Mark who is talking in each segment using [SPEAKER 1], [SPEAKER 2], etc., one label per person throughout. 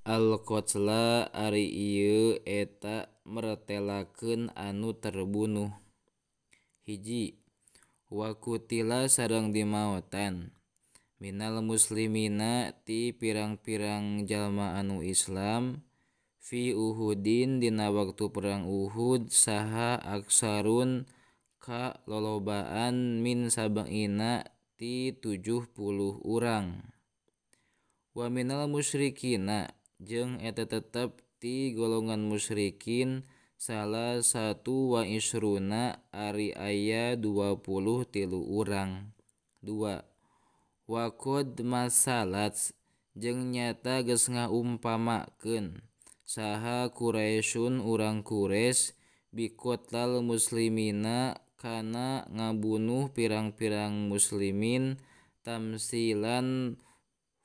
[SPEAKER 1] Al-qatla ari ieu eta mertelakeun anu terbunuh. 1. Wa qutila sareng dimaotan minal muslimina ti pirang-pirang jalma anu Islam fi Uhudin dina waktu perang Uhud saha aksarun ka lolobaan min sab'ina ti 70 urang. Wa minal musyrikina jeung eta tetep ti golongan musyrikin salasatu wa isruna ari aya 23 urang. 2. Wa qad masalat jeung nyata geus ngaumpamakeun saha Quraisyun urang Quraisy biqatlal muslimina kana ngabunuh pirang-pirang muslimin tamsilan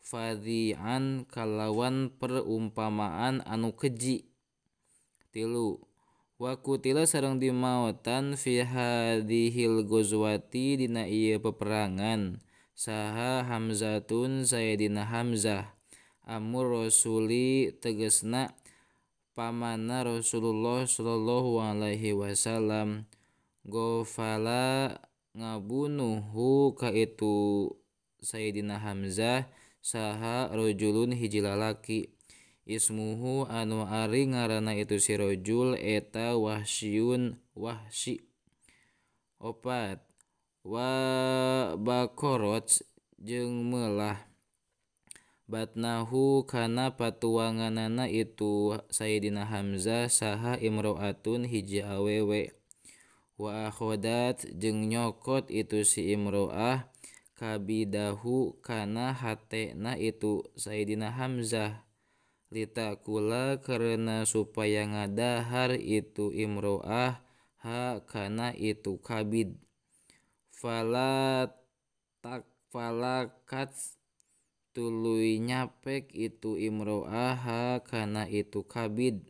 [SPEAKER 1] fadhi'an kalawan perumpamaan anu keji. 3. Wa qutila sareng dimaotan fi hadhil ghazwati dina ieu peperangan saha Hamzatun Sayyidina Hamzah amur rasuli tegasna pamanna Rasulullah sallallahu alaihi wasallam ghafala ngabunuh ka itu Sayyidina Hamzah saha rajulun hiji lalaki ismuhu anu ari ngaranna itu si rajul eta Wahsyun Wahsy. 4. Wa baqarat jeung meulah batnahu kana patuanganana itu Sayyidina Hamzah saha imro'atun hiji awewe. Wa akhodat jeung nyokot itu si imro'ah kabidahu kana hatena itu Sayyidina Hamzah litakula karena supaya ngadahar itu imro'ah ha kana itu kabid. Fala tak falakat tuluy nyapek itu imro'ah ha kana itu kabid.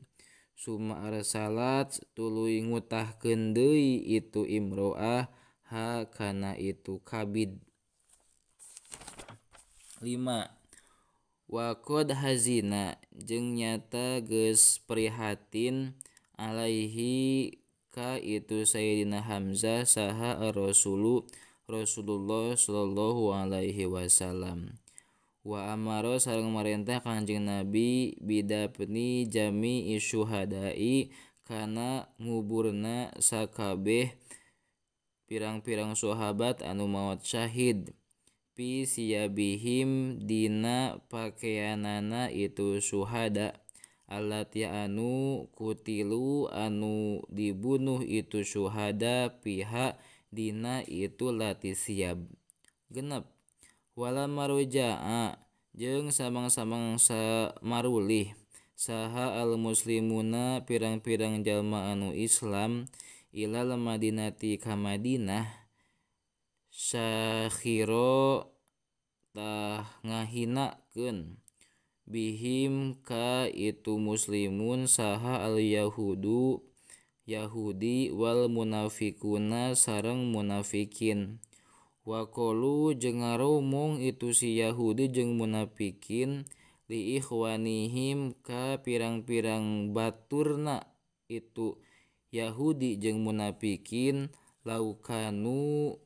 [SPEAKER 1] Summa arsalat tuluy ngutahkeun deui itu imro'ah ha kana itu kabid. 5. Wa qad hazina jeung nyata geus prihatin alaihi ka itu Sayyidina Hamzah saha ar-rasulu Rasulullah sallallahu alaihi wasallam. Wa amara sareng marentah Kanjeng Nabi bidapni jami'i syuhada'i kana nguburna sakabeh pirang-pirang sahabat anu maot syahid pi siyabihim dina pakeanana itu syuhada allati anu kutilu anu dibunuh itu syuhada piha dina itu lati siab. 6. Wala marujaa jeung samang-samang samarulih saha al muslimuna pirang-pirang jalma anu Islam ilal madinati ka Madinah sakhiro tah ngahinakeun bihim ka itu muslimun saha al yahudu Yahudi wal munafikuna sareng munafikin. Wa qalu jeung ngaromong itu si Yahudi jeung munafikin li ikhwanihim ka pirang-pirang baturna itu Yahudi jeung munafikin laukanu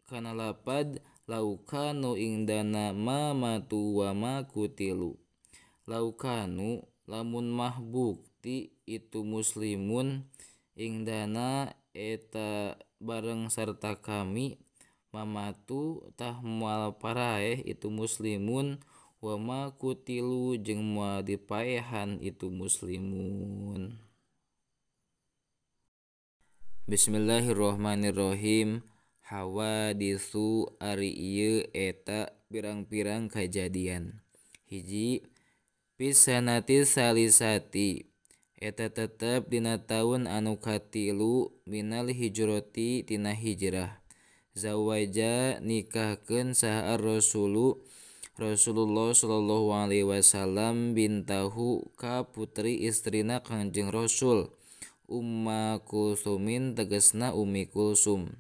[SPEAKER 1] kana lapad laukanu ingdana ma matu wa ma kutilu. Laukanu lamun mah bukti itu muslimun ingdana eta bareng sarta kami mamatu tah moal paraeh itu muslimun wa ma kutilu jeung moal dipaehan itu muslimun. Bismillahirrahmanirrahim. Hawaditsu ari ieu eta pirang-pirang kajadian. 1. Pisanati salisati eta tetep dina taun anu katilu minal hijrati tina hijrah. Zawaja nikahkeun saha ar-rasulu Rasulullah sallallahu alaihi wasallam bintahu ka putri istrina Kangjeng Rasul Umma Kulsumin tegasna Ummi Kulsum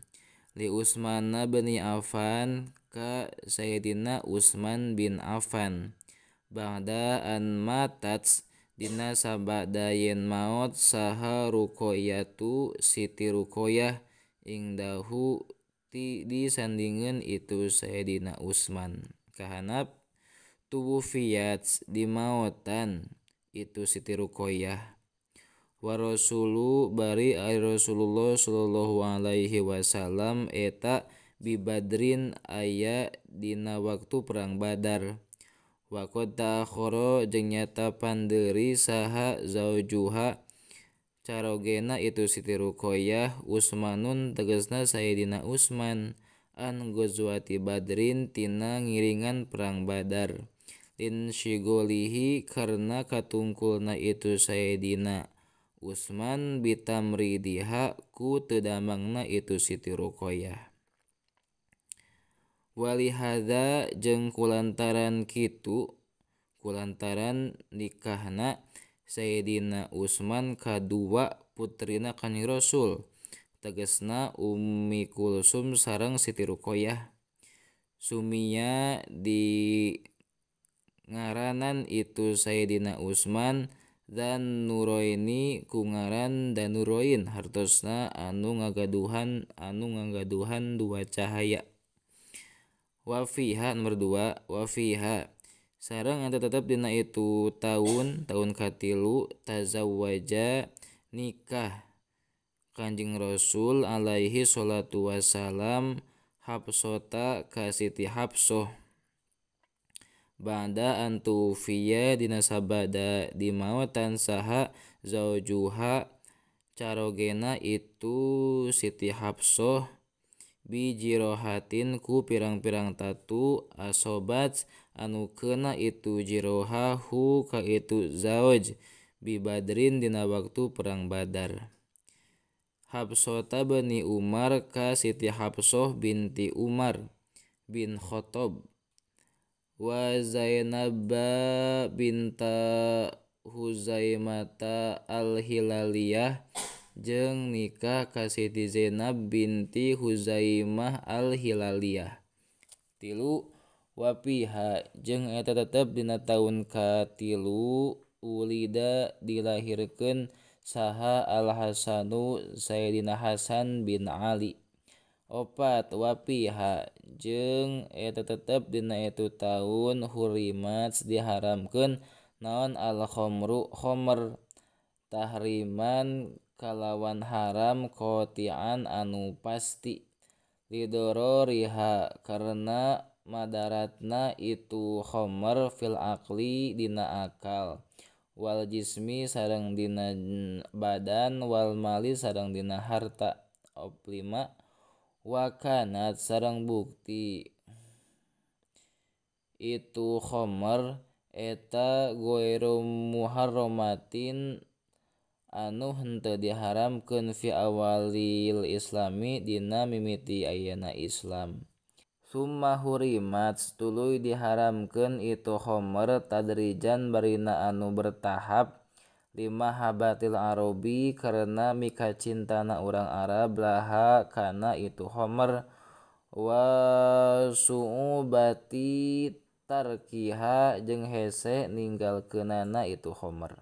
[SPEAKER 1] li Utsman bin Affan ka Sayyidina Utsman bin Affan. Ba'da an matat dina sabada yen maot saha Ruqayyatu Siti Ruqayyah indahu ti disandingeun itu Sayidina Utsman. Kahanap tuwufiyat dimaotan itu Siti Ruqayyah wa rasulu bari ari Rasulullah sallallahu alaihi wasallam eta bi Badrin aya dina waktu perang Badar. Wa qad ta'akhkhara jeung nyata pandeuri saha zaujuha carogena itu Siti Ruqayyah Utsmanun tegasna Sayidina Utsman an ghazwati Badrin tina ngiringan perang Badar lin syigolihi karena katungkulna itu Sayidina Utsman bitamridiha ku teu damangna itu Siti Ruqayyah. Walihadza jeung kulantaran kitu kulantaran nikahna Sayidina Utsman kadua putrina Kanjeng Rasul tegasna Ummi Kulsum sareng Siti Ruqayyah sumia di ngaranan itu Sayidina Utsman dan Nuraini ku ngaran Danurain hartosna anu ngagaduhan dua cahaya. Wa fiha nomor 2 wa fiha sareng eta tetep dina itu taun katilu tazawwaja nikah Kanjeng Rasul alaihi salatu wassalam Hafsata ka Siti Hafsah ba'da an tufiya dina sabada dimaotan saha zaujuha carogena itu Siti Hafsah bi jirohatin ku pirang-pirang tatu asobat anu keuna itu jiroha hu ka itu zauj bi Badrin dina waktu perang Badar. Hafsata bani Umar ka Siti Hafsah binti Umar bin Khattab wa Zainab binta Huzaimata al-Hilaliyah jeung nikah ka Siti Zainab binti Huzaimah al-Hilaliyah. 3 wa fiha jeung eta tetep dina taun katilu ulida dilahirkeun saha Al-Hasanu Sayidina Hasan bin Ali. 4 wa fiha jeung eta tetep dina itu taun hurimat diharamkeun naon al-khamru khamr tahriman kalawan haram qati'an anu pasti lidororiha karena madaratna itu khamr fil aqli dina akal wal jismi sareng dina badan wal mali sareng dina harta. 5 wa kanat sareng bukti itu khamr eta ghairu muharramatin anu henteu diharamkeun fi awalil islami dina mimiti ayana Islam. Summa hurimat tuluy diharamkeun itu khamr tadrijan barina anu bertahap lima habatil arabi karena mikacintana urang Arab laha kana itu khamr wa su'ubati tarkiha jeung hese ninggalkeunana itu khamr.